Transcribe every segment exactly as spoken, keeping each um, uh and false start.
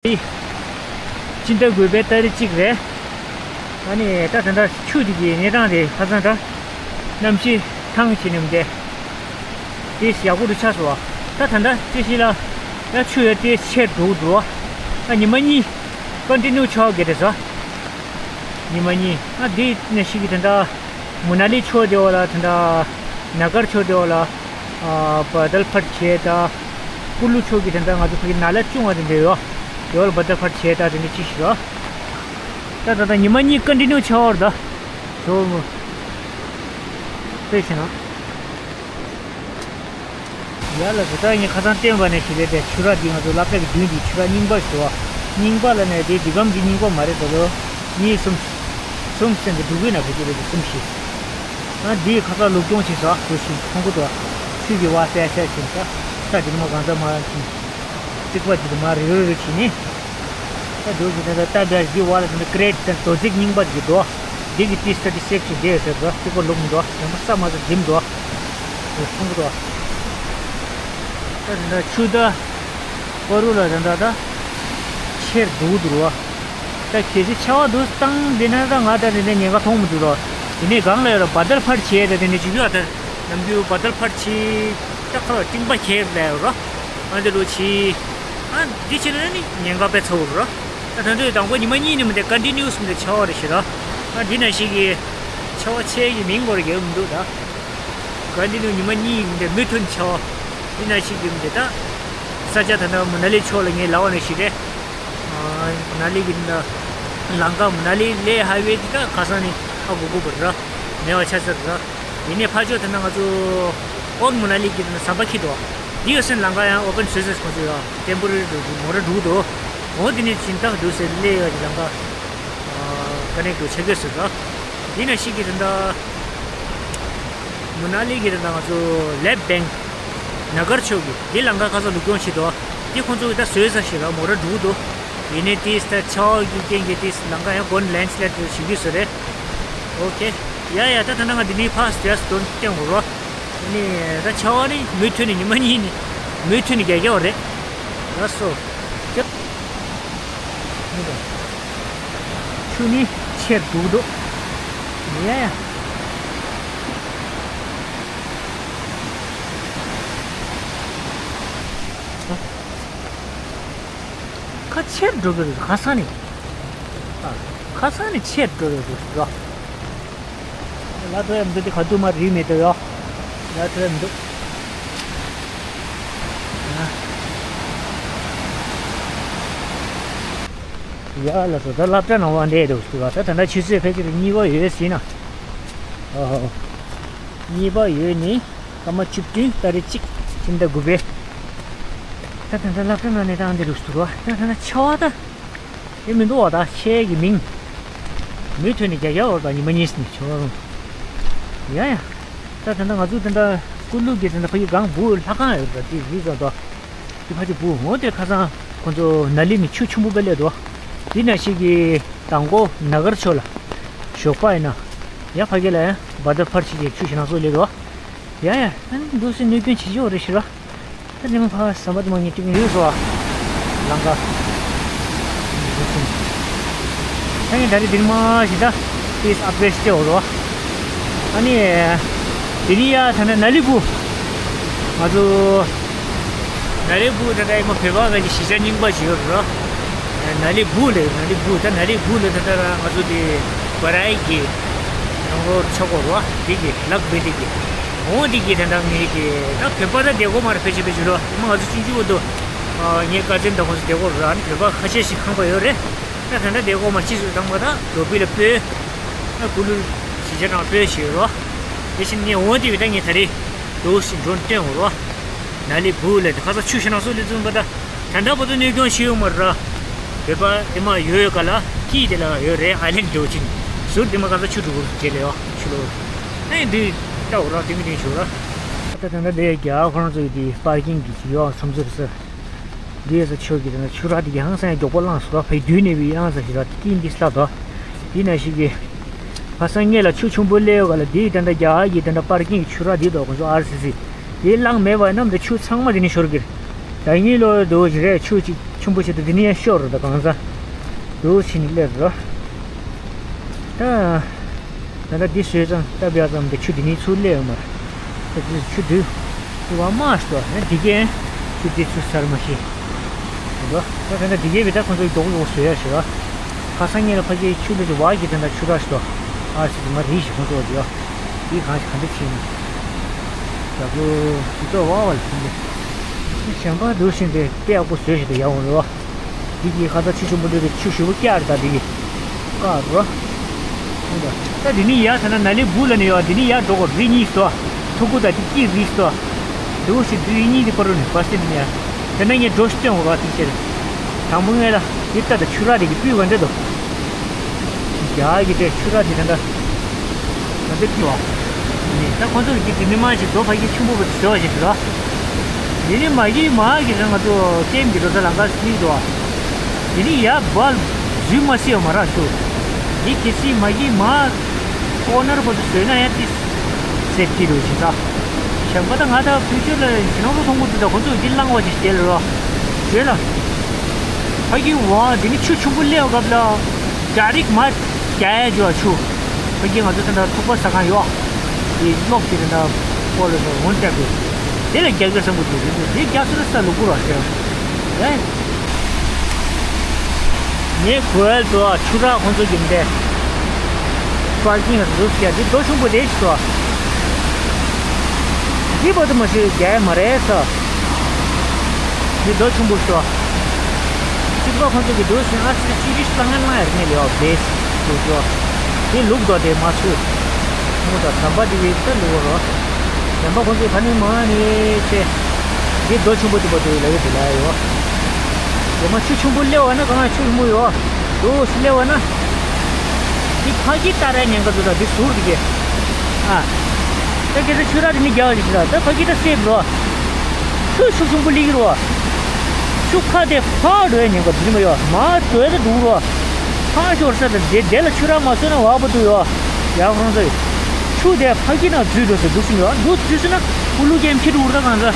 སྤྱི་ཟླ་དགུ་པའི་ཏ་རིག་གཅིག་རེད། ཨ་ནི་ད་ད་ལྟ་ཆུ་དེ་གི་གནས་སྟངས་དེ་ཁ་སང་ད་གནམ་གཤིས་ཐང་ཆད་ནས་མི་འདུག་དེ་ཡག་པོ་རུ་ཆགས་སོང་བ། ད་ད་ལྟ་ཅི་ཞིག་ལ་ཡ་ཆུ་ཡ་དེ་ཆད་འགྲོ་འགྲོ་བ། ཨ་ཉི་མ་གཉིས་ཀོན་ཊི་ནིའུ་ཆགས་དགོས་རེད་ཟེར། ཉི་མ་གཉིས། ཨ་དེ་ནས་ཤིག་གི་ད་ལྟ་མུ་ན་ལི་ཕྱོགས་དེ་བ་ལ་ད་ལྟ་ན་གར་ཕྱོགས་དེ་བ་ལ། ཨ་བ་དལ་ཕར་བྱས་ད། ཀུ་ལུ་ཕྱོགས་ཀྱི་དེ་འདྲ་ང་ཚོ་ཕ་གི་ན་ལ་ཅུང་བ་དེ་འདྲ་ཡོད། དེ་བ་ལ་བ་དལ་ཕར་བྱས་ད་དེ་འདྲ་ཅི་ཞིག་ར། ད་ད་ད་ཉི་མ་གཉིས་ཀོན་ཊི་ནིའུ་ཆགས་བར་ད། ཞོ་མོ། དཔེ་བྱས་ན། ཡ་ལ་ཟོ་ད་ངས་ཁ་སང་བསྟན་པ་ནས་ཞིག་རེད་དེ་ཆུ་རགས་འདི་ང་ཚོ་སློབ་གྲྭ་གི་མདུན་འདི་ཆུ་རགས་རྙིང་པ་ཞིག་འདུག་རྙིང་པ་ལ་ནས་དེ་འདི་གམ་གྱི་རྙིང་པ་མ་རེད་ད་ལོ། གཉིས་གསུམ། གསུམ་ཟིན་ཏེ་འབྲུག་གི་ན་བུ་ཅི་རེད་དེ་གསུམ་ཞིག་ཨ་འདིའི་ཁ་ས་ལུག་སྦྱོང་བྱེད་ས་དུ་ཞིག་ཁོང་ཁུ་དུ་ཆུ་གི་བ་སེ་སེ་ཞིག་ས་ས་འདི་མ་གང་ས་མ་ཞིག་རྩིག་པ་འདི་མ་རི་རི་རི་བྱེད་ནི། ས་འདུག་གི་ནི་ད་ལྟ་འདི་བ་ལ་འདི་ཀ་རེ་ཊི་དང་རྡོ་རྩིག་རྙིང་པ་འདི་འདུག་འདི་གི་ཏི་སི་ཐར་ཊི་སིག་ཞིག་འདི་ཟེར་འདུག་རྩིག་པ་ལུག་མི་འདུག་ཡང་ས་མ་ཟ་འཛིམ་འདུག་འོ་ཁོང་གི་འདུག་ད་ད་ཆུ་ད་པ་རུ་ལ་ད་ད་ད་ཆེར་འདུག་འདུག་བ། ད་གལ་སྲིད་ཆར་པ་འདུག་བཏང་འདི་ན་ད་ང་ད་འདི་ནས་ཉེན་ཁ་མཐོང་མི་འདུག་རོ། འདི་ནས་སྒང་ལ་ཡོད་ར་བ་དལ་ཕར་བྱས་ད་འདི་ནས་བྱེད་རྒྱུ་ཨ་ད་ནམ་རྒྱུན་བ་དལ་ཕར་བྱས་ད་ཁ་ལ་སྤྲིན་པ་ཁྱེར་ལ་ཡོད་རོ། ཨ་འདི་ལོ་བྱས་ཨ་འདི་ཕྱིར་ནི་ཉེན་ཁ་དཔེ་ཚ་བོ་རོ། ད་ད་འདི་དང་པོ་ཉི་མ་གཉིས་ནི་མི་འདི་ཀོན་ཊི་ནིའུ་སི་མི་འདི་ཆར་པ་རེ་ཞིག་ར། ཨ་འདི་ན་ཞིག་གི་ཆར་པ་ཆེ་གི་མིང་གོ་ར་རྒྱལ་མི་འདུག་ད། ཀོན་ཊི་ནིའུ་ཉི་མ་གཉིས་མི་འདི་མུ་མཐུད་ཆར་པ་འདི་ན་ཞིག་གི་མི་འདི་ད། ས་ཆ་ད་ད་མུ་ན་ལི་ཕྱོགས་ལ་ངས་ལབ་པ་ནས་ཞིག་རེད། མུ་ན་ལི་གི་ནི་ལམ་ཁ་མུ་ན་ལི་ལེ་ཧའི་ཝེ་འདི་ད་ཁ་སང་ནས་ཧ་གོ་གོ་བར་ར། མེད་པ་ཆ་ཚར་ར། ཡིན་ནའི་ཕར་ཕྱོགས་ད་ན་ང་ཚོ་ཨོལ་མུ་ན་ལི་གི་ནི་ཟམ་པ་འཁྱེར་འདུག་འདི་ཡོད་སེམས་ལམ་ཁ་ཡང་ཨོ་པན་སུ་སེ་ཁོང་ཚོ་ཡང་ཏེམ་པོ་རི་རི་མོ་ཊ་འགྲོ་འདུག་འོ་འདི་ནས་སྦྱིན་བདག་འདུག་ཟེར་སླེབས་ཡོད་ཀྱི་ལམ་ཁ་ཀ་ནེག་ཊི་ཆགས་ཀྱི་ཟེར་ར། འདི་ན་ཞིག་གི་ད་ད་མུ་ན་ལི་གི་ད་ད་ང་ཚོ་ལེབ་བེང་ན་གར་ཕྱོགས་ཀྱི་འདི་ལམ་ཁ་ཁ་ས་ལུག་སྦྱོང་བྱེད་དོ། འདི་ཁོང་ཚོ་གི་ད་བཟོས་ས་ཞིག་ར་མོ་ཊ་འགྲོ་འདུག་ཡིན་ནའི་ཏིས་ད་ཆར་པ་གི་རྐྱེན་གྱིས་ཏིས་ལམ་ཁ་ཡང་སྒོ་ནས་ལེན་སི་ལེད་དུ་བྱེད་ཀྱི་བཟོས་རེད། ཨོ་ཁེ། ཡ་ཡ་ད་ད་ན་ང་འདི་ནི་ཕ་སི་ཏེ་སི་དོན་བསྟན་འོ་རོ། ནི་ད་ཆར་པ་ནི་མུ་མཐུད་ནས་ཉི་མ་གཉིས་ནི་མུ་མཐུད་ནས་རྒྱག་རྒྱག་པ་རེད། ལགས་སོ། ཆུ་ནི་ཆེར་འདུག་འདུག་ཡ་ཡ། ཁ་ཆེར་འགྲོ་གི་རེད་ཁ་སང་ནས། ཁ་སང་ནས་ཆེར་འགྲོ་གི་རེད་རོ། ལ་ཐོ་ཡ་མི་འདུག་དེ་ག་དུ་མ་རིག་མེད་དོ་ཡོ། ལ་ཐོ་ཡ་མི་འདུག་ཡ་ལ་སོ་ད་སློབ་གྲྭ་ནང་བ་འདྲེས་འདུག་ཟེར་བ་ད་ད་ལྟ་ཆུ་ཚོད་ཕལ་ཆེར་གཉིས་པ་ཡོད་ཟིན་ན། ཨོ་ཧོ། གཉིས་པ་ཡོད་ནི་སྐར་མ་བཅུ་བདུན་ཏ་རིག་གཅིག་སྤྱི་ཟླ་དགུ་པའི། ད་ད་ད་སློབ་གྲྭ་ནང་ནས་བཏང་འདི་རུ་ཟེར་བ་ད་ད་ད་ཆར་པ་ད། དེ་མི་འདུག་བ་ད་ཆར་གྱི་མིང་། མུ་མཐུད་ནས་རྒྱག་རྒྱག་བར་དང་ཉི་མ་གཉིས་ནས་ཆར་པ་རུང་། ཡ་ཡ། ད་ད་ད་ང་ཚོ་ད་ད་ཀུ་ལུ་གི་ད་ད་ཕ་གི་སྒང་བུ་ལྷ་ཁང་ཡོད་པ་དེ་རི་ཙམ་དོ། དེ་ཕ་གི་བུ་འོ་དེ་ཁ་སང་ཁོ་ཚོ་ན་ལི་ནས་ཆུ་ཆུང་པོ་པེ་ལེ་དོ། དེ་ན་ཞིག་གི་དང་གོ་ན་གར་ཕྱོགས་ལ་ཞོགས་པ་ཡིན་ན་ཡ་ཕ་གི་ལ་ཡ་བ་ད་ཕར་ཆི་ཆི་ཆུ་ཞིག་ནང་སོ་ལེ་དོ། ཡ་ཡ། ཨ་ནི་འདུག་སེ་གནོད་སྐྱོན་བྱེད་ཀྱི་ཡོད་རེད་ཤི་ར། ད་དེ་མ་ཕ་ཟམ་པ་དེ་མ་ངས་ཀྲིག་ཡོད་སོ། ལང་ཀ་ད་ངས་ད་རེས་འདིར་མ་ཞི་ད་ཏིས་ཨབ་ཌེཊ་སྟེ་འོ་རོ། ཨ་ནི་དེ་རིང་ཡ་ད་ན་ན་ལི་བུ། ང་ཚོ་ན་ལི་བུ་ད་ད་ཡི་མ་བོད་པ་ག་གི་གཞིས་ཆགས་རྙིང་པ་ཞིག་ཡོད་རོ། ན་ལི་བུ་ལེ་ན་ལི་བུ་ད་ན་ལི་བུ་ལེ་ད་ད་ར་ང་ཚོ་དེ་བ་རའི་གི་རང་ལོར་ཆོག་གོ་རོ་དེ་གི་ལག་བེ་དེ་གི་འོ་དེ་གི་ད་ད་ངས་གི་ད་བོད་པ་ད་བསྡད་གོ་མ་རེད་ཕལ་ཆེར་ཕལ་ཆེར་རོ་ཡི་མ་ང་ཚོ་ཆུང་ཆུང་བོ་དུ་ངའི་ཀ་ཛིན་དང་ཁོང་ཚོ་བསྡད་གོ་རོ་ཨ་ནི་བོད་པ་ཁ་ཤས་ཤིག་ཁང་པ་ཡོད་རེད། ད་ད་ད་བསྡད་གོ་མ་ཕྱིས་སུ་དང་པ་ད་ལོ་བི་ལ་སྤོས་ད་ཀུ་ལུ་གཞིས་ཆགས་ནང་སྤོས་ཞིག་ཡོད་རོ། དེ་བཞིན་ངས་འོ་དེ་བི་ད་ངས་ད་རེས་འདུག་སེ་འགྲོ་སྟོན་འོ་རོ། ན་ལི་བུ་ལེ་ཁ་ས་ཆུ་ཤ་ན་སོ་ལེ་ཙུམ་པ་ད། ད་ལྟ་བར་དུ་གནོད་སྐྱོན་ཞིག་ཡོད་མ་རེད། བོད་པ་དེ་མ་ཡོད་ག་ལ་ཁྱི་དེ་ལ་ཡོད་རེད་ཨའི་ལན་འགྲོ་ཅིན་ཟུར་དེ་མ་ག་ས་ཆུ་འགྲོ་རྗེས་ལེ་ཡོ་ཆུ་ལོ། ཨེ་འདི་ལྟ་འོ་ར་དེ་མི་དེ་ཞུ་ར། ད་ད་ད་དེ་རྒྱ་ཁོ་རང་ཚོ་ཡི་དེ་པར་ཀིང་གི་ཡོ་སམ་ཟུར་ས། འདི་ས་ཆོས་ཀྱི་དེ་ན་ཆུ་ར་དེ་གི་ཧང་སང་མགྱོགས་པོ་བླངས་སོ་ར་ཕའི་དུས་ནས་བི་ཨང་ས་ཞིག་ར་དེ་ཀིན་དེ་སླ་དོ། དེ་ན་ཞིག་གི་ཕ་སང་ངེད་ལ་ཆུ་ཆུང་པོ་སླེབས་ཡོད་ག་ལ་དེའི་དེ་འདྲ་རྒྱ་གི་དེ་འདྲ་པར་ཀིང་གི་ཆུ་ར་དེ་དོ་ཁོང་ཚོ་ཨར་སི་སི་དེ་བླངས་མེད་པ་ནམ་དེ་ཆུ་ཚང་མ་དེ་ནས་ཤོར་གི་རེད། ད་ངེད་ལོ་དོ་ཞིག་རེད་ཆུ་ཅིག་ཆེན་པོ་ཞིག་ཏུ་འདི་ནས་ཡང་ཤོར་རོ། ད་གང་ཟག་འདུག་ཕྱིན་ནས་སླེབས་རོ། ད་ད་ལྟ་འདི་བཟོས་ཙང་སྟབས་ཡག་ཙམ་དེ་ཆུ་འདི་ནས་ཚུར་སླེབས་ཡོང་མ་རེད། ད་འདི་ཆུ་འདི་འདི་བ་མ་ཤོར་ན་འདི་གས་ཆུ་འདི་ཚུར་ཟར་མ་ཤེས་འདུག་ད་ད་ལྟ་འདི་གས་བི་ད་ཁོང་ཚོ་མགྱོགས་མགྱོགས་བཟོས་ཡ་ཞིག་རོ། ཁ་སང་ཉིན་ལ་ཕ་གིའི་ཆུ་ལ་ཅིག་བ་གི་ད་ལྟ་ཆུ་ར་ཤོར་ཨ་ཟེར་གྱི་མ་རེད་ཞིག་ཁོང་ཚོ་འདི་ཡོ། འདི་གང་ཞིག་ག་འདྲ་བྱས་ནས་རྒྱབ་ལོ་ཞིག་ཏུ་བ་བ་ལ་ཕྱིན་ཏེ། གཞན་པ་འདུག་ཕྱིན་ཏེ་དཔེ་ཡག་པོ་བཟོས་ཞིག་ཏུ་ཡག་འོང་རོ། འདི་གི་ཁ་ཚ་ཆུ་ཆེན་པོ་འདི་རེད། ཆུ་ཞེ་པོ་བསྐྱར་ད་འདི་གི་བཀག་རོ། ད་འདི་ནི་ཡར་ཐ་ན་ན་ལི་སྦུག་ལ་ནི་ཡོད། འདི་ནི་ཡར་འགྲོ་གོ་རི་གཉིས་སོ། ཐུག་གུ་ད་འདི་གི་རི་སོ། འདུག་ཞིག་འདི་རི་གཉིས་འདི་པར་རུ་ནི་བ་སེ་ནི་ཡ། དེ་ན་ངས་འགྲོ་ཤི་སྟོན་གོ་རོ་ཐིག་ཤེར། དང་པོ་ངས་ལ་འདི་ལྟ་ད་ཆུ་ར་འདི་གི་སྤུས་ག་འདྲ་འདུག་རྒྱ་གི་དེ་ཆུ་ར་དེ་དེ་འདྲ་ང་ཚོ་ཕི་བ། ད་ཁོང་ཚོ་གི་དེ་མི་མང་ཞིག་རྡོ་ཕ་གི་ཆུང་པོ་བ་ཞིག་བཟོ་བ་ཞིག་རེད། དེ་ནི་མ་གི་མ་གི་རང་ང་ཚོ་ཀེམ་གི་རྡོ་ས་ལང་ཀ་སི་རྡོ། དེ་ནི་ཡ་བལ་རྫུན་མ་སེ་མ་ར་ཤོ། དེ་གི་སི་མ་གི་མ་ཀོ་ནར་བ་བཟོས་ན་ཡ་ཏི་སེབ་ཀྱི་རུ་ཞིག་ད། གཞན་པ་ད་ང་ད་ཕུ་ཅར་ལ་ཞིང་ནང་དུ་མཐོང་གི་འདུག་ད་ཁོང་ཚོ་གི་དེ་བླངས་བ་ཞིག་བྱས་ལ་རོ། བྱས་ལ། ཕ་གི་བ་དེ་ནི་ཆུ་ཆུང་པོ་སླེབས་སྐབས་ལ་རྒྱ་རིགས་མ། རྒྱ་ཡན་ཇོ་ཆུ། ཕ་གི་ང་ཚོ་ད་ལྟ་ཐུག་པ་ཟ་ཁང་ཡོད། དེ་གློག་དེ་ད་ལྟ་སྐོར་ལ་འོན་ཏེ་དེ་ལ་རྒྱ་གར་སམ་བུ་དེ་རེད། དེ་རྒྱ་སོ་ལ་ས་ལུ་གུ་ར་ཟེར། ཡ། ངས་གོ་ཡ་དོ་ཆུ་རག་ཁོང་ཚོ་གི་འདས། པར་ཀིང་རུབ་ཀྱ་འདི་རྡོ་ཆུང་པོ་རེད་ཤི་དོ། འདི་བར་དུ་མ་ཤེས་རྒྱ་ཡ་མ་རེད་ས། འདི་རྡོ་ཆུང་པོ་ཤོ། གཅིག་པ་ཁོང་ཚོ་གི་འདུག་ཟིན་ཨ་སི་ཅི་རིས་ལ་ངན་ལ་ཡར་ནས་ལེའོ་བེས་དུ་ཤོ། འདི་ལུག་རྡོ་དེ་མ་ཚུ། མོ་དང་ཟམ་པ་འདི་བི་ད་ལུག་རོ། ཟམ་པ་ཁོང་ཚོའི་ཕ་ནི་མ་ནི་ཆེ། འདི་རྡོ་ཆུང་པོ་དུ་པ་དུ་ལ་ཡོད་དུ་ལ་ཡོ། དེ་མ་ཆུ་ཆུང་པོ་སླེབས་བ་ན་གང་ཆུ་མོ་ཡོ། དུ་སླེབས་བ་ན། འདི་ཕ་གི་ལྟ་ར་ཉེན་ཁ་དུ་ད་འདི་ཟུར་དུ་གེ། ཨ། ད་ཁྱེད་ཚོ་ཆུ་ར་དེ་ནི་རྒྱག་ཞིག་ད་ད་ཕ་གི་ད་སེབ་རོ། ཆུ་ཆུ་ཆུང་པོ་ལིག་རོ། ཆུ་ཁ་དེ་ཕ་འགྲོ་ཡ་ཉེན་ཁ་དུ་མ་ཡོ། མ་འགྲོ་ཡ་ད་འགྲོ་རོ། ཕ་ཤོར་ས་དེ་དེ་དེ་ལ་ཆུ་ར་མ་སོ་ན་བ་པོ་དུ་ཡོ། ཡ་ཁོང་ཚོ་ཆུ་དེ་ཕ་གི་ན་འཛུལ་འགྲོ་ས་འདུག་སུ་ཡོ་འདུག་འཛུལ་སུ་ན་ཀུ་ལུ་ཀེམ་ཁྱི་འགྲོ་ར་གང་ཚ།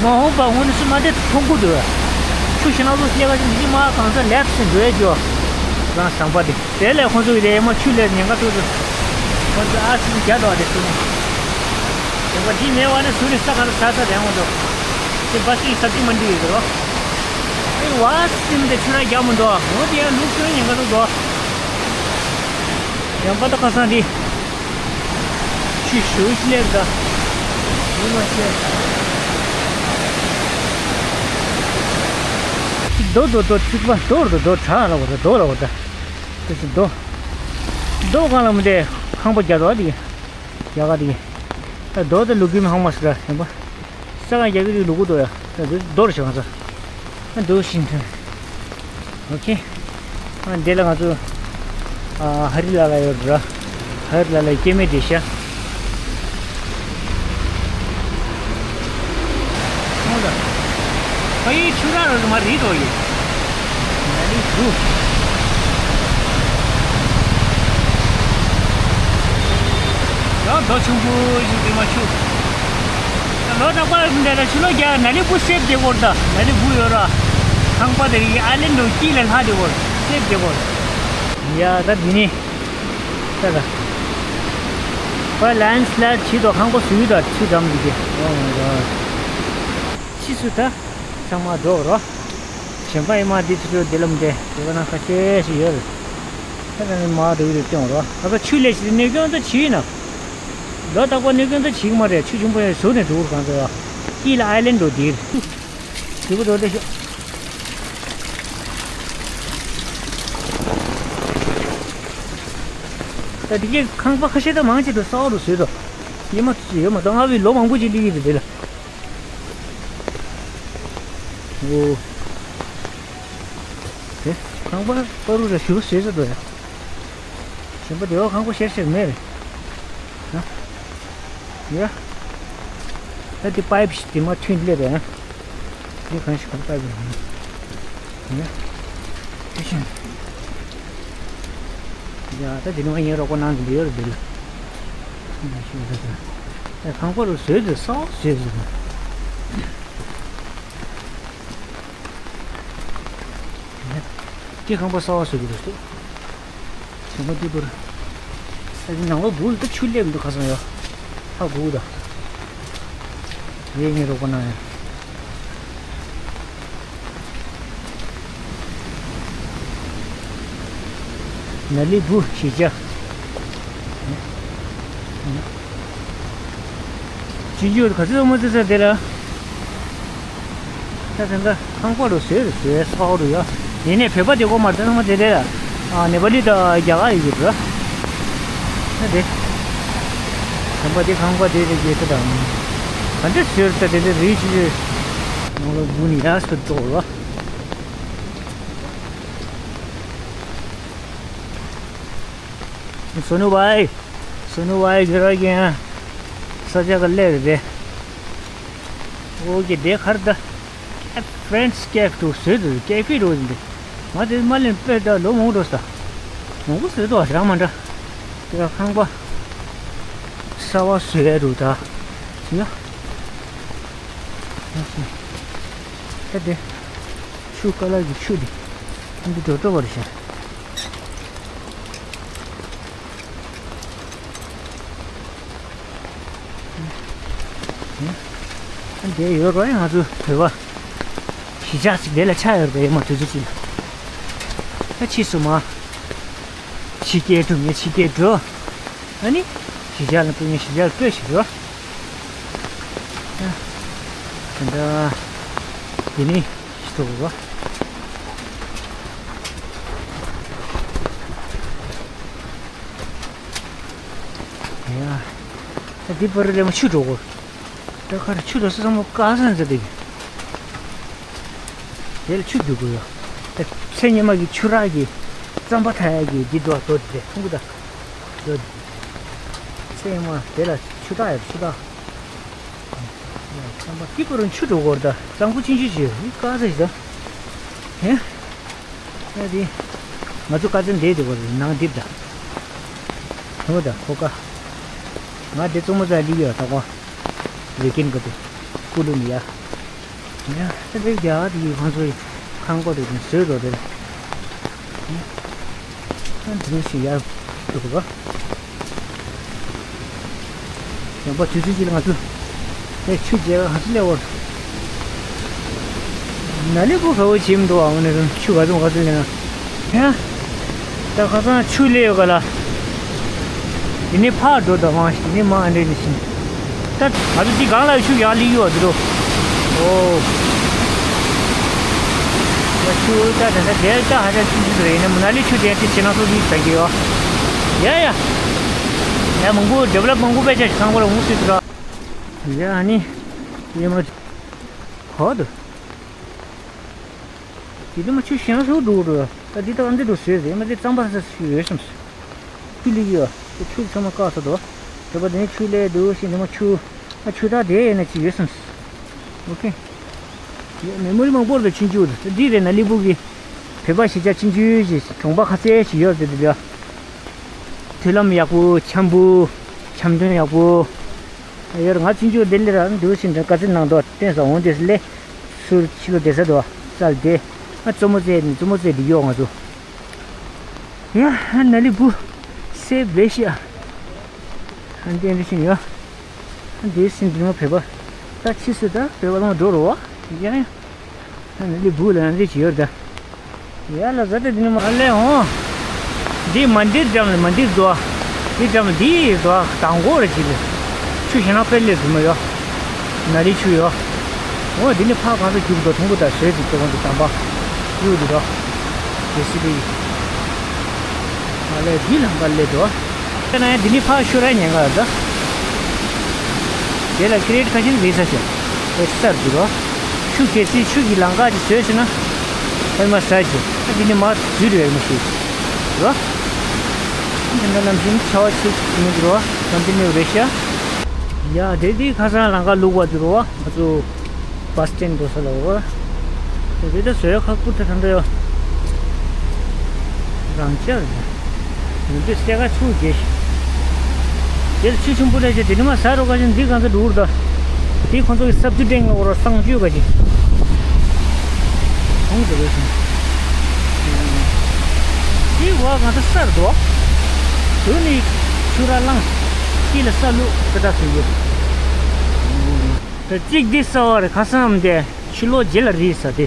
མ་འོངས་པ་སྔོན་སུ་མ་དེ་མཐོང་གུ་འདུག་ཆུ་ཤི་ན་ཚོ་སྐྱེ་བ་ཞིག་མི་མ་གང་ཚ་ལེབ་སུ་འགྲོ་ཡ་ཇོ། རང་ཟམ་པ་དེ། དེ་ལས་ཁོང་ཚོ་གི་རེད་མ་ཆུ་ལས་ཉེན་ཁ་ཐུག་ཚུ། ཁོང་ཚོ་ཨ་སི་རྒྱ་དོ་དེ་སུ་ནི། ཉེན་ཁ་དེ་མེད་བ་ནི་སུ་ནི་ས་ཁ་ལ་ས་ས་རེད་འོང་དོ། དེ་བ་སི་ས་ཅི་མ་འདི་ཡོད་དོ། ཨེ་བ་སིམ་དེ་ཆུ་ར་རྒྱ་མོ་འདོ་འོ་དེ་ཡང་ལུག་སུ་ནི་ཉེན་ཁ་ཐུག་དོ། ཡང་པ་ད་ཁ་སང་དེ། ཆུ་ཞུ་ཞི་ལེབ་ད། མི་མ་ཤེས། རྡོ་རྡོ་རྡོ་ཚིག་པ་རྡོ་རྡོ་རྡོ་གྲགས་ལ་བ་རྡོ་ལ་བ་ད། དེ་སུ་རྡོ། རྡོ་གང་ལ་མི་དེ་ཁང་པ་རྒྱ་རྡོ་དེ། རྒྱ་ག་དེ། ད་རྡོ་དེ་ལུ་གུ་མི་ཧང་མ་སི་ར་ཡང་པ། ས་ག་རྒྱ་གི་དེ་ལུ་གུ་རྡོ་ཡ། ད་རྡོ་རྡོ་ར་ཤི་གང་ས། ད་རྡོ་ཤིན་ཐུན། ཨོ་ཁེ། ཨ་འདི་ལ་ང་ཚོ་ཨ་ཧ་རི་ལ་ལ་ཡོད་ར། ཧ་རི་ལ་ལ་སྐྱེ་དམན་བསྡད་ཤག་ཁོང་ལ་ཕ་ཡུལ་ཆུ་རགས་རོ་མ་རི་རོ་ཡོད། ན་ནིང་བུ་ཡང་རྡོ་ཆུང་པོ་ཞིག་འདི་མ་ཆུ། ལོ་རྟག་པར་འདི་ལ་ཆུ་ལོ་རྒྱག་ན་ནི་བུ་སེབ་དེ་སྐོར་ད་ན་ནི་བུ་ཡོད་ར། ཁང་པ་དེ་ཡི་ཨ་ལན་འགྲོ་དཀྱིལ་ལ་ལྷ་དེ་སྐོར་སེབ་དེ་སྐོར། ཡ་ད་འདི་ནི། ད་ད། ཁོ་ལན་སི་ལའིཌ་བྱེད་དོ་ཁང་པ་སུ་ཡོད་ད་ཆུ་འགྲམ་འདི་གི། ཨོ་མའི་གོཌ། ཕྱིས་སུ་ད་ཚང་མ་འགྲོ་རོ། གཞན་པ་ཡི་མ་འདི་ཚུ་འདི་ལམ་འདི་དེ་ག་ན་ཁ་ཤས་ཤིག་ཡོད་རེད། ད་ད་ནི་མ་འགྲོ་གི་རེད་སྟོན་རོ། ད་ད་ཆུ་ལས་ཤི་གནོད་སྐྱོན་ད་བྱིས་ན། ལོ་རྟག་པར་གནོད་སྐྱོན་ད་བྱིས་གི་མ་རེད། ཆུ་ཆུང་པོ་ཡང་ཟུར་ནས་འགྲོ་གི་རེད་གང་ཚོད་ཡ། དཀྱིལ་ལ་ཨའི་ལན་འགྲོ་འདིར། ཞེ་པོ་འགྲོ་བསྡད་ཤག་ད་འདི་གའི་ཁང་པ་ཁ་ཤས་ད་མང་ཆེ་འདུག་ས་འོག་ཏུ་བཟོས་འདུག་ཡོད་མ་ཡོད་མ་གཏོགས་ང་བའི་ལོ་མང་པོ་ཅིག་སླེབས་ཀྱི་རེད་འདི་ལ། འོ། དེ་ཁང་པ་པ་རུ་ར་ཞུ་བཟོས་ས་འདུག་ཡ། གཞན་པ་དེ་བ་ཁང་པ་ཤར་ཤར་མེད་རེད། ཧ། ཡ། ད་དེ་པའིབ་ཞིག་དེ་མ་ཐོན་སླེབས་རེད། འདི་གང་ཞིག་གང་པའིབ་རེད། ཡ། དེ་བཞིན། ཡ་ད་དེ་ནི་མ་ཡིན་རོགས་པ་གནང་གི་འདི་ཡོད་རེད་འདི་ལ། ཡ་ཤི་ད་ད། ཡ་ཁང་པ་རུ་བཟོས་དེ་ས་འོག་བཟོས་ཟེར་ན། ཁྱེད་ཁང་པ་གསར་པ་བཟོ་གི་འདུག་ཟེར། ཞིང་པ་འདི་བར། ཨ་ནི་ནང་ལོགས་སྦུག་ལ་ཆུ་སླེབས་འདུག་ཁ་སང་ཡོད། ཧ་གོ་གི་འདུག་ངས་ངའི་རོགས་པ་གནང་ཡ། ནཱ་ལི་སྦུག་གཞིས་ཆགས། ཅི་འཇུག་ག་ཚོད་མ་ཚོད་ས་དེ་ལ། ད་དེ་འདྲ་ཁང་པ་རུ་བཟོས་རུ་བཟོས་ས་རུ་ཡ། ཡིན་ནའི་བོད་པ་དེ་གོ་མ་རེད། ཚང་མ་དེ་རེད་ལ། ཨ་ནེ་པ་ལི་དང་རྒྱ་གར་ཡོད་རེད། ད་དེ། ཁང་པ་དེ་ཁང་པ་དེ་རེད་ཅེས་ད་དང་། ག་འདྲ་བཟོས་ས་དེ་འདྲ་རེད་ཅེས། ནང་ལོགས་སྦུག་ནི་ཡ་སུ་ཏོ་ར། सोनू भाई, सोनू भाई घर आ गए हैं। ས་ཆ་ག་ལེ་རེད། འོ་གི་དེ་ཁར་ད། French cafe འདུག་ཟེར་འདུག་ཀེ་ཧྥེ་འདུག་ཟེར་འདུག་ང་དེ་མ་ལེན་པས་ད་ལོ་མང་འགྲོ་ས། མང་པོ་ཟེར་འདུག་རང་མ་འདྲ། དེ་ཁང་པ་གསར་པ་བཟོས་འདུག་ད། ཡ། ད་དེ། ཆུ་ཀ་ལ་གི་ཆུ་དེ། འདི་འགྲོ་འགྲོ་བར་བྱ། འདི་ཡོད་རོགས་ང་ཚོ་བོད་པ་གཞིས་ཆགས་ཤིག་འདི་ལ་ཆགས་ཡོད་རེད་མ་དུས་ཚོད་ཅིག་ད་ཕྱིས་སུ་མ་ཕྱི་རྒྱལ་འགྲོ་ངས་ཕྱི་རྒྱལ་འགྲོ། ཨ་ནི་གཞིས་ཆགས་ལ་སྤོས་ངས་གཞིས་ཆགས་ལ་སྤོས་ཤིག་རོ། ད་འདི་ནི་ཤི་ཐོག་རོ། ཡ། ད་འདི་པར་ལས་མ་ཆུ་འགྲོ་གོ། ད་ཁར་ཆུ་འགྲོ་ས་ཚང་མ་དཀར་ས་འཛེག་དེ། དེ་ལ་ཆུ་རྒྱུག་དགོས་ཡོད། ད་ཚེ་སྔོན་མ་གི་ཆུ་རགས་ཀྱི་རྩམ་པ་འཐག་ཡག་གི་འདི་འགྲོ་འགྲོ་དེ་ཁུང་གུ་ད། འགྲོ་དེ། ཚེ་སྔོན་མ་དེ་ལ་ཆུ་འཐག་ཡག་ཆུ་འཐག་རྩམ་པ་ཀི་པར་ཆུ་འགྲོ་གོ་ད་གཙང་པོ་ཆུང་ཆུང་ཞིག་དཀར་ས་ཞིག་ད། ཧེ། ཨ་དེ། ང་ཚོ་དཀར་ཚང་འདས་དེ་བར་ནང་འདིར་ད། ཧོ་ད་ཧོ་ཀ་ང་དེ་གཙང་མ་ཙག་ལི་ཡོད་ད་གོ། རི་ཀན་ག་དེ། ཀུ་ལུ་ནི་ཡ། ཡ་ད་དེ་རྒྱ་དེ་ཡི་ཁོང་ཚོ་ཡི་ཁང་པ་དེ་དེ་བཟོས་རོ་དེ། ཨ་དེ་ནས་ཤི་ཡར་འགྲོ་གོ། ཡང་པ་དུས་ཚོད་ཅིག་ལ་ང་ཚོ་ཨེ་ཆུ་རྒྱལ་བ་ཧ་ཅི་ལས་འོར། ན་ལི་པོ་ག་བོ་བྱེད་མི་འདུག་ཨ་ནི་ཆུ་ག་ཚོད་ག་ཚོད་ལེན་ན། ཧེ། ད་ཁ་སང་ཆུ་ལས་ཡོད་ག་ལ། དེ་ནས་ཕར་འགྲོ་དང་མ་དེ་ནས་མ་འདྲེ་ནས་ཕྱིན། ད་ང་ཚོ་འདི་སྒང་ལ་ཆུ་ཡག་ལི་ཡོད་འདི་རོ། ཨོ། ད་ཆུ་ད་ད་ད་དེ་ད་ཧ་ཅང་ཆུ་ཆུ་རེད་ཡིན་ན་མ་ན་ལི་ཆུ་དེ་དེ་ཕྱི་ནང་སོ་སོའི་ད་གི་ཡོད། ཡ་ཡ། ཡ་མང་པོ་ཌི་ཝེ་ལོབ་མང་པོ་དཔེ་ཆ་ཞིག་ཚང་པ་ལ་འོང་སྲིད་དུ་ར། ཡ་ཨ་ནི། ཡེ་མ། ཧོ་དུ། དེ་དུ་མ་ཆུ་ཞེང་སུ་འགྲོ་འགྲོ། ད་འདི་ད་འདི་འགྲོ་ཟེར་ཟེར་མ་དེ་གཙང་པ་ས་ས་ཞུ་ཡོད་སམ་སི། ཁུ་ལི་ཡོད། དེ་ཆུ་ཚང་མ་བཀག་ས་དོ། དེ་པ་དེ་ནས་ཆུ་ལས་འདུག་ཤིང་དེ་མ་ཆུ། ཨ་ཆུ་ད་དེ་ཡེ་ན་ཅི་ཡོད་སམ་སི། ཨོ་ཁེ། ཡེ་མེ་མོ་རི་མང་པོར་དུ་ཆུན་ཆུ་འདི་རེད་ན་ལི་བུ་གི། བོད་པ་གཞིས་ཆགས་ཆུན་ཆུ་ཞིག་གྲོང་པ་ཁ་ཚད་ཞིག་ཡོད་དེ་དུ་ལ། མཐུན་ལམ་ཡག་པོ་འཆམ་པོ། འཆམ་མཐུན་ཡག་པོ། ཡར་ང་ཆུང་ཆུང་ལྡི་ལི་ར་འདུག་ཕྱིན་འདྲ་དཀའ་ཚེགས་ནང་དུ་བསྟན་ས་འོང་དེ་སི་ལེ། ཚུར་ཕྱི་ལོ་བསྡད་ས་དུ་བཙལ་ཏེ། ཨ་བཙུན་མོ་བཙལ་ནི་བཙུན་མོ་བཙལ་འདི་ཡོག་ང་ཚོ། ཡ་ཨ་ན་ལི་བུ། སེ་བེ་ཤི་ཨ། ཨ་འདི་འདི་ཕྱིན་ཡོད། ཨ་འདི་སིན་འདི་མ་བོད་པ། ད་ཕྱིས་སུ་ད་བོད་པ་ལ་འགྲོ་རོ་བ། ཡ་ཡ། ཨ་ན་ལི་བུ་ལ་ཨ་འདི་ཅི་ཡོད་ད། ཡ་ལ་ཟ་ཏེ་འདི་ནི་མ་ལས་འོང་། འདི་མན་དིར་འགྲམ་ལ་མན་དིར་འདུག་འདི་འགྲམ་ལ་འདི་འདུག་དང་པོ་རེ་ཅིག་ལ། ཆུ་ཞེ་ན་དཔེ་ལས་རྫུན་མ་ཡོད། ན་རི་ཆུ་ཡོད། འོ་འདི་ནི་ཕག་གང་ཚ་རྒྱུག་འགྲོ་ཐུང་པོ་དང་ཟོས་ཅིག་ཏོ་གང་དུ་དམ་པ། གཡུག་འདི་འགྲོ། ཇེ་སི་པི། མ་ལས་འདི་ལམ་ཁ་ལས་འགྲོ། དེ་ན་ཡང་འདི་ནི་ཕག་ཤོར་ར་ཉེན་ཁ་ཡོད་ད། དེ་ལ་ཀི་རེད་ཁ་ཤས་རེད་ས་ཞིག་ཨེ་སར་འདུག་རོ། ཆུ་གལ་སྲིད་ཆུ་གི་ལམ་ཁ་ཅིག་བཟོས་ཟིན་ན། ཨེ་མ་ཟ་ཅིག་ཨ་འདི་ནི་མ་འཛུལ་རེད་མི་ཤེས། རོ། འདི་འདྲ་ནམ་བཞིན་ཆ་བ་ཆེ་མི་འདུག་རོ། ཀོན་ཏི་ནིའུ་རེད་ཤག་ཡ་དེ་དེ་ཁ་སང་ལམ་ཁ་ལུག་པ་འདུག་རོ། ང་ཚོ་བྷ་སི་སི་ཊེན་འགྲོ་ས་ལ་རོ། དེ་དེ་ད་བཟོས་ཁག་པོ་ད་ད་འདྲ་ཡོད། རང་ཅག་རེད། ཡོད་དུས་སེ་ག་ཚུགས་རྒྱས་ཤིག་དེར་ཆུ་ཆུན་པོ་ལས་ཀྱི་དེ་ནི་མ་ཟ་རོ་ག་ཞིག་འདི་གང་ཚ་འགྲོ་རུ་ད། དེ་ཁོང་ཚོ་གི་སབ་ཏུ་ཏྲེང་ལ་འོ་རོ་གསང་སྤྱོད་ག་ཞིག་ཁོང་དེ་རེད་སོང་། ཨ་གང་ས་གསར་འདུག་དུ་ནི་ཆུ་ར་ལངས། དཀྱིལ་ལ་ས་བླུགས་ས་ད་སུ་ཡོད། ད་གཅིག་འདི་ས་བ་རེད། ཁ་སང་འདི་ཕྱི་ལོགས་རྗེས་ལ་རིལ་ས་དེ།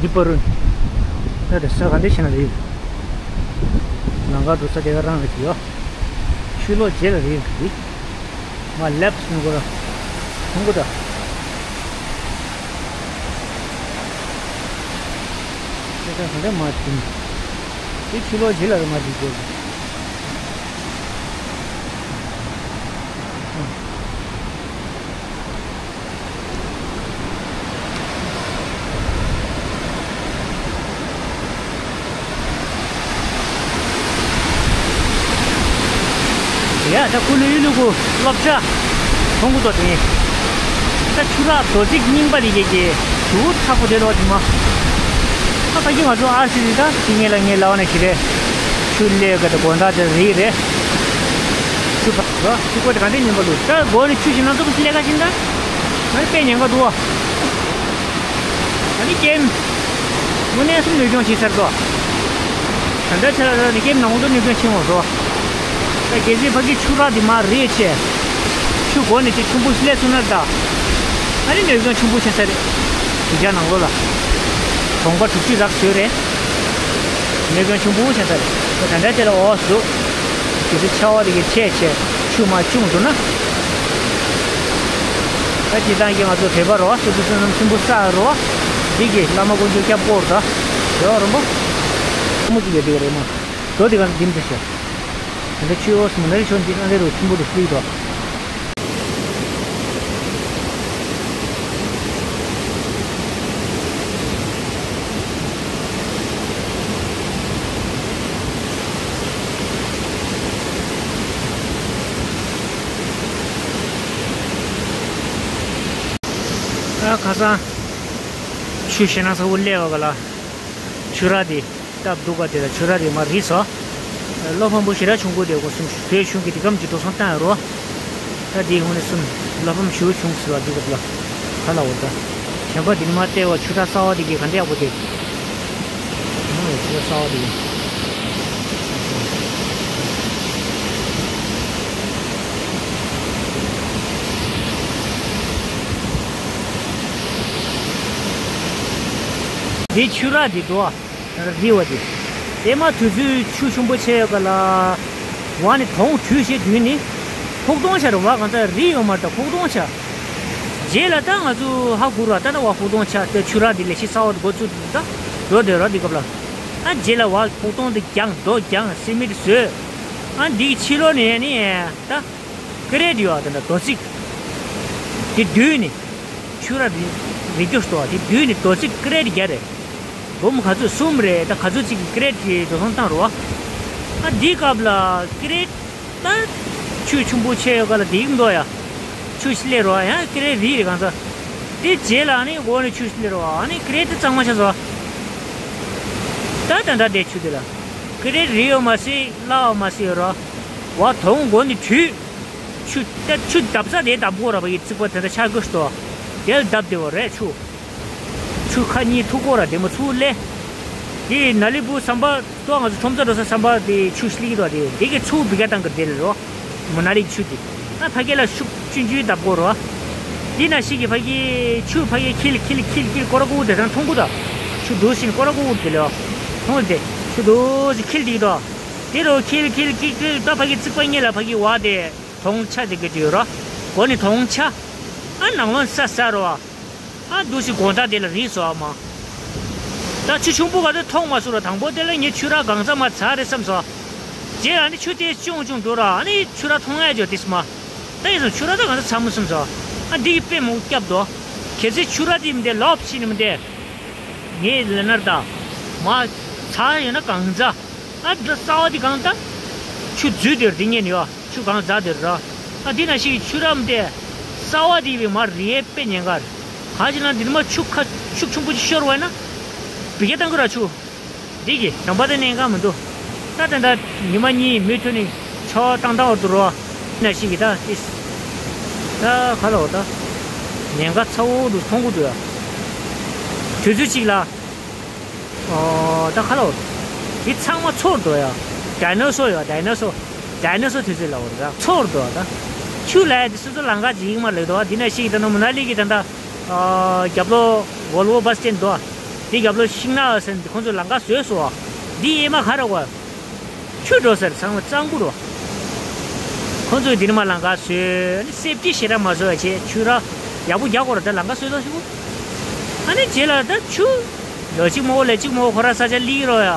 འདི་པ་རུ་ད་དེ་ས་ག་འདི་ཤ་ན་རིལ། ལང་ཀ་འགྲོ་ས་དེ་ག་རང་རེད་ཀྱི་ཡོ། ཕྱི་ལོགས་རྗེས་ལ་རིལ་འདི། ང་ལེབ་སུ་ནུ་གོ་ར། ཐུང་གོ་ད། ཁྱེད་ཚང་ཁ་འདྲ་མ་བྱིན། དེ་ཕྱི་ལོགས་རྗེས་ལ་ར་མ་བྱིན་ཟེར། ཡ་ད་ཁུ་ནུ་ཡུ་ནུ་གུ་སློབ་གྲྭ་ཐོང་གུ་ཏོ་དེ། ད་ཆུ་རགས་རྡོ་རྩིག་རྙིང་པ་དེ་གས་ཀྱི་ཞུ་ཚ་པོ་དེ་རོགས་དེ་མ། ད་ཕ་གི་ང་ཚོ་ཨར་སི་དེ་ད་དེ་ངེད་ལ་ངེད་ལ་བ་ན་ཞི་རེད། ཆུ་ལས་ག་ད་དགོན་བདག་དེ་རེད་རེད། ཆུ་པ་རོ་ཆུ་ཀོ་དེ་ག་འདྲ་ཉན་པ་ལུག་ད་སྒོ་ནས་ཆུ་ཞིག་ན་ཚོ་ལས་ཀ་ཤིན་ད། ང་དཔེ་ཉན་ག་འདུག་བ། ཨ་ནི་ཀེམ། དངོས་གནས་སུ་ནུས་སྐྱོང་བྱེད་ཚར་དོ། ད་ལྟ་ཆ་ལ་ནི་ཀེམ་ནང་དུ་ནུས་སྐྱོང་བྱེད་འོང་སོ། ད་གལ་སྲིད་ཕ་གི་ཆུ་རགས་འདི་མ་རེད་ཆེ། ཆུ་སྒོ་ནས་ཆེ་ཆུང་པོ་སླེབས་སོང་ན་ད། ཨ་ནི་ནུས་སྐྱོང་ཆུང་པོ་བྱེད་ས་རེད། དུས་ཆ་ནང་ལོ་ལ། གྲོང་པ་དྲུག་ཅུ་རག་ཚོད་རེད། ནུས་སྐྱོང་ཆུང་པོ་བྱེད་ས་རེད། ད་ད་ལྟ་ཆ་ལ་འོ་སུ། དེ་ཚོ་ཆར་པ་དེ་གི་ཆད་ཆད་ཆུ་མ་བྱུང་འདུག་ན། ད་སྤྱིར་བཏང་གི་ང་ཚོ་བོད་པ་རོ་སོ་སོ་སོ་ནམ་ཆེན་པོ་ས་རོ། འདི་གི་བླ་མ་དཀོན་མཆོག་སྐྱབས་པོ་རོ། རོ་རོ་མོ། མོ་ཅིག་ཡོད་དེ་ག་རེ་མ། རོ་དེ་ག་འདིམ་དུ་ཤོག་ད་ལྟ་ཆུ་འོ་སུ་མ་ན་རི་ཤོ་འདི་ཨ་རེ་རོ་ཆེན་པོ་དུ་སུ་ཡི་རོ། ཨ་ཁ་སང་ཆུ་ཞེ་ན་ས་བོ་སླེབས་བ་ག་ལ་ཆུ་ར་དེ་སྟབས་སྡུག་ག་དེ་ལ་ཆུ་ར་དེ་མ་རིག་སོ། བློ་ཕམ་པོ་ཞེ་དྲག་བྱུང་གོ་དེ་གོ་སུམ་བོད་གཞུང་གི་དེ་གམ་གྱི་འགྲོ་སོང་བཏང་རོ། ད་དེའི་ཧོན་ནས་སུམ་བློ་ཕམ་ཞུ་བྱུང་སི་བ་དེ་ག་ལ་ག་ལ་འོ་ད་གཞན་པ་དེ་ནི་མ་བལྟས་བ་ཆུ་ར་ས་བ་དེ་གི་ག་འདྲ་ཡག་པོ་དེ། ཆུ་ར་ས་བ་དེ་གི། འདི་ཆུ་རགས་འདི་འདུག་ཨ། རི་བ་འདི། དེ་མ་དུས་ཚོད་ཆུ་ཆེན་པོ་ཆེ་ཡོད་ག་ལ། བ་ནི་དོང་བྲུས་བྱས་དུས་ནི། ཕུག་དོང་ཆ་རེད་བ་གང་ཚ་རི་ཡོད་མ་རེད་ད་ཕུག་དོང་ཆ། རྗེས་ལ་ད་ང་ཚོ་ཧ་གོ་ར་ད་ད་བ་ཕུག་དོང་ཆ་དེ་ཆུ་རགས་འདི་ལས་ཤི་ས་བ་འདི་འགོ་ཚུགས་འདུག་ད། འགྲོ་བསྡད་ར་འདི་སྐབས་ལ། ཨ་རྗེས་ལ་བ་ཕུག་དོང་འདི་རྒྱང་རྡོ་རྒྱང་སི་མིད་བཟོས། ཨ་འདི་གི་ཕྱི་ལོགས་ནས་ནི་ད། ཀི་རེད་ཡོད་དེ་འདྲ་རྡོ་རྩིག་དེ་བསྡུས་ནས། ཆུ་ར་རི་རི་རྒྱུ་སྟོ་དེ་བསྡུས་ནས་རྡོ་རྩིག་ཀི་རེད་བརྒྱ་རེད། འབུམ་ག་ཚོད་གསུམ་རེད་ད་ག་ཚོད་ཅིག་གི་ཀི་རེད་ཀྱི་འགྲོ་སོང་བཏང་རོགས། ཨ་འདི་སྐབས་ལ་ཀི་རེད་ད། ཆུ་ཆུང་པོ་ཆེ་ཡོད་ག་ལ་དེ་གི་མདོ་ཡ། ཆུ་སླེ་རོགས་ཡང་ཀི་རེད་རི་རེད་གང་ཚ། དེ་རྗེས་ལ་ནི་འོ་ནི་ཆུ་སླེ་རོགས་ཨ་ནི་ཀི་རེད་དེ་གཙང་མ་ཆ་བཟོ། ད་ད་ད་དེ་ཆུ་དེ་ལ། ཀི་རེད་རི་ཡོད་མ་སྲིད་སླ་བ་མ་སྲིད་ཡོད་རོགས། བ་དོང་མགོ་ནི་བྲུས། ཆུ་ད་ཆུ་བརྡབ་ས་དེ་བརྡབ་དགོས་ར་བ་ཡི་རྩིག་པ་དེ་འདྲ་ཆགས་དགོས་སོ། དེ་ལ་བརྡབ་བདེ་བ་རེད་ཆུ། ཆུ་ཁ་གཉིས་ཐུག་གོ་ར་དེ་མ་ཚུགས་ལེ། དེ་ནཱ་ལི་པུ་ཟམ་པ་ཏོ་ང་ཚོ་ཁྲོམ་ཚ་འགྲོ་ས་ཟམ་པ་དེ་ཆུ་སླེ་གི་དོ་དེ་དེ་གི་ཚུགས་བི་ག་བཏང་གི་དེ་ལེ་རོ། མོ་ནཱ་ལི་ཆུ་དེ། ཨ་ཕ་གི་ལ་ཤུགས་ཆུན་ཆུན་བརྡབ་དགོས་རོ། དེ་ན་ཞིག་གི་ཕ་གི་ཆུ་ཕ་གི་འཁྱིལ་འཁྱིལ་འཁྱིལ་འཁྱིལ་ཀོ་ར་ཀོ་དེ་དང་མཐོང་གི་དོ། ཆུ་འདུག་ཞིན་ཀོ་ར་ཀོ་དེ་ལེ་རོ། མཐོང་དེ་ཆུ་འདུག་ཞིན་འཁྱིལ་འདི་གི་དོ། དེ་རུ་འཁྱིལ་འཁྱིལ་འཁྱིལ་འཁྱིལ་ད་ཕ་གི་རྩིག་པ་གཉིས་ལ་ཕ་གི་བ་དེ་དོང་ཆ་དེ་གི་དུས་རོ། གོ་ནི་དོང་ཆ། ཨ་ནང་ལོན་ས་ས་རོ། ཨ་འདུག་སེ་དགོང་དག་དེ་ལ་རིལ་སོང་ཨ་མ། ད་ཆུ་ཆུང་པོ་ག་ཚོད་མཐོང་མ་སོང་ར་དང་པོ་དེ་ལ་ངས་ཆུ་ར་གང་ཚ་མ་ཚ་རེད་བསམ་སོང་། རྗེས་ལ་ནི་ཆུ་དེ་ཅུང་ཅུང་འགྲོ་ར་ཨ་ནི་ཆུ་ར་མཐོང་ཡ་འཇོག་དེ་སི་མ། ད་ཡིན་སོང་ཆུ་ར་ད་གང་ཚ་ཚ་མོ་བསམ་སོང་། ཨ་འདི་གི་དཔེ་མོ་སྐྱབས་དོ། གལ་སྲིད་ཆུ་ར་དེ་མི་འདེ་ལོབ་ཤི་ནི་མི་འདེ། ངས་ལ་ནར་ད། མ། ཚ་ཡོད་ན་གང་ཚ། ཨ་འདི་ས་བ་འདི་གང་ད། ཆུ་འཛུལ་དེར་འདི་ཉན་ཡོད། ཆུ་གང་ཟ་དེར་ར། ཨ་འདི་ན་ཞིག་ཆུ་རམ་དེ། ས་བ་འདི་བའི་མར་རིའི་དཔེ་ཉེན་ཁར། ག་ཅི་ན་འདིར་མ་ཆུ་ཁ་ཤུགས་ཆུང་པོ་ཅིག་ཤོར་བ་ན། བི་གེ་བཏང་གི་ར་ཆུ། འདི་གི་བྱམས་པ་དེ་གནད་འགག་མི་འདུག་ད་དེ་འདྲ་ཉི་མ་གཉིས་མུ་མཐུད་ནས་ཆར་པ་བཏང་བཏང་བར་དུ་རོ། ན་ཞིག་གི་ད་ཏིས། ད་ག་ལ་འོ་ད། ཉེན་ཁ་ཚ་བོ་འདུག་མཐོང་གི་འདུག་ཡ། དུས་ཚོད་ཅིག་ལ། ཨོ་ད་ཁ་ལོ། དེ་ཚང་མ་འཚོ་འགྲོ་ཡ། ཌའི་ནོ་སོར་ཡ། ཌའི་ནོ་སོར། ཌའི་ནོ་སོར་དུས་ཚོད་ལ་འོར་ད་འཚོ་འགྲོ་ད། ཆུ་ལ་ཡ་དེ་སོ་སོ་ལམ་ཁ་ཅིག་ཡིན་མ་ལེགས་འདུག་དེ་ན་ཤིག་ད་ནོ་མ་ན་ལི་གི་ད་ད། རྒྱབ་ལོ་ཝོལ་ཝོ་བ་སི་སི་ཊེན་འདུག་དེ་རྒྱབ་ལོ་ཤིང་ནགས་ཟེར་ཁོང་ཚོས་ལམ་ཁ་བཟོས་སོ། འདི་ཨེ་མ་ག་ར་བ། ཆུ་འགྲོ་ཟེར་ཚང་མ་གཙང་པོ་རོ། ཁོང་ཚོས་འདི་ནི་མ་ལམ་ཁ་བཟོས་ནི་སེབ་ཊི་ཞེ་དྲག་མ་བཟོ་བ་བྱས་ཆུ་ར་ཡག་པོ་རྒྱག་དགོས་ར་ད་ལམ་ཁ་བཟོས་ད་ཞུ། ཨ་ནི་རྗེས་ལ་ད་ཆུ། ལོ་གཅིག་མ་འོ་ལས་གཅིག་མ་འོ་ཁོ་ར་ས་ཆ་ལི་རོ་ཡ།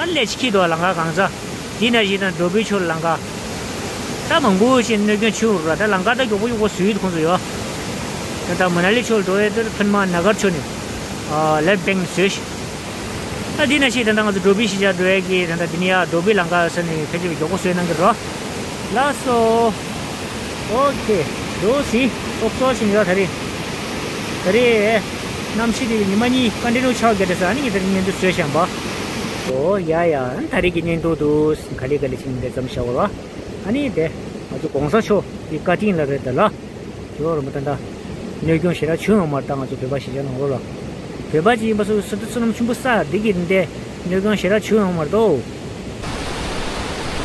ཨ་ལས་ཅི་ཁྱི་དོ་ལམ་ཁ་གང་ས། དེ་ན་བཞིན་དང་འགྲོ་བུའི་ཆུ་ལམ་ཁ། ད་མང་པོ་ཞིག་གནོད་སྐྱོན་ཆུ་ར་ད་ལམ་ཁ་ད་མགྱོགས་པོ་མགྱོགས་པོ་བཟོས་ཡོད་ཁོང་ཚོ་ཡོད། ད་ད་མ་ན་ལི་ཆུ་འགྲོ་ཡས་དེར་ཕན་མ་ན་གར་ཆུ་ནས། ལེབ་བེང་བཟོས་ཤིག་ད་འདི་ན་ཤེས་ད་ལྟ་ང་ཚོ་འགྲོ་བུའི་གཞིས་ཆགས་འགྲོ་ཡས་ཀྱི་ད་ལྟ་འདི་ནི་ཡ་འགྲོ་བུའི་ལམ་ཁ་ས་ནས་ཕལ་ཆེར་མགྱོགས་པོ་བཟོས་གནང་གི་རོ། ལགས་སོ། ཨོ་ཁེ། འགྲོ་སི། ཏོག་ཙོག་ཕྱིན་ཡོད་ད་རེད། ད་རེད། གནམ་གཤིས་དེ་ཉི་མ་གཉིས་ཀ་འདྲེ་ནུ་ཆགས་བརྒྱབ་དེ་ས་ནི་ངས་ད་རེད་ཉན་དུ་བཟོས་བཞག་པ། ཨོ་ཡ་ཡ་ད་རེད་ཀྱི་ཉན་དུ་འདུག་ག་ལེ་ག་ལེ་ཕྱིན་དེ་ཙམ་བཞག་པ་ལ། ཨ་ནི་དེ། ང་ཚོ་གོང་ས་མཆོག་གི་བཀའ་དྲིན་ལ་རེད་ད་ལ། ཇོ་རོ་མ་ད་ད། གནོད་སྐྱོན་ཞེ་དྲག་བྱུང་ཡོང་མ་རེད་ད་ང་ཚོ་བོད་པ་གཞིས་ཆགས་ནང་ལོགས་ལ། བོད་པ་ཅིག་ཡིན་པ་སོ་སོ་ད་བསོད་ནམས་ཆེན་པོ་བསགས་འདི་གི་འདི་གནོད་སྐྱོན་ཞེ་དྲག་བྱུང་ཡོང་མ་རེད་དོ།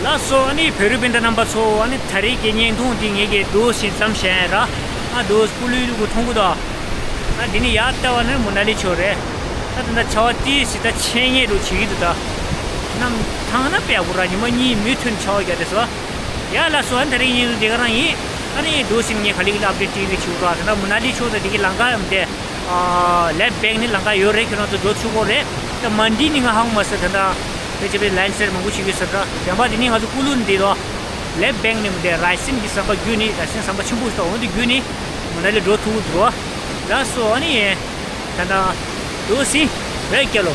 ལགས་སོ་ཨ་ནི་བོད་རིགས་སྤུན་ཟླ་རྣམ་པ་ཚོ་ཨ་ནི་ད་རེས་ཀྱི་བརྙན་ཐུང་འདི་ངེད་ཀྱི་རྡོ་ཞིག་ཙམ་བཤད་ར། ཨ་རྡོ་སྐུ་ལུས་ལུ་གུ་མཐོང་གི་དོ། ཨ་འདི་ནི་ཡར་ལྟ་བ་ནི་མོ་ན་ལི་ཆོ་རེད། ད་ད་ད་ཆ་བ་ཏི་སི་ད་ཆེ་ཉེ་རུ་བྱེད་ཀྱི་འདུག་ད། གནམ་ཐང་ན་པད་གུ་ར་ཉི་མ་གཉིས་མུ་མཐུད་ཆ་བ་རྒྱག་དེ་སོ། ཡ་ལ་སོ་ཨ་ད་རེས་ཉིན་དེ་ག་རང་ཡིན། ཨ་ནི་རྡོ་སིང་ངས་ག་ལི་གི་ལ་ཨབ་ཌེ་ཊི་ཊི་བི་ཆུ་ར་དེ་ན་མུ་ན་ལི་ཆུ་ད་དེ་གི་ལང་ཀ་ཡམ་དེ། ལེབ་བེང་ནི་ལང་ཀ་ཡོད་རེད་ཁྱོད་རང་ཚོ་འགྲོ་ཆུ་གོ་རེད། ད་མན་ཌི་ནི་ང་ཧང་མ་ཟེར་དེ་འདྲ། དེ་ཅེ་པི་ལན་སེར་མང་པོ་ཞིག་གི་ཟེར་འདྲ་དེ་འདྲ་དེ་ནི་ང་ཚོ་ཀུ་ལུ་ནི་དེ་དོ། ལེབ་བེང་ནི་མི་དེ་རའི་སིན་གི་ཟམ་པ་བརྒྱུད་ནི་རའི་སིན་ཟམ་པ་ཆེན་པོ་ཞིག་དང་འོ་དེ་བརྒྱུད་ནི་མུ་ན་ལི་འགྲོ་ཐུབ་འགྲོ། ལ་སོ་ཨ་ནི་ཡེ། ད་ད། རྡོ་སིང་བེ་ཀེ་ལོ།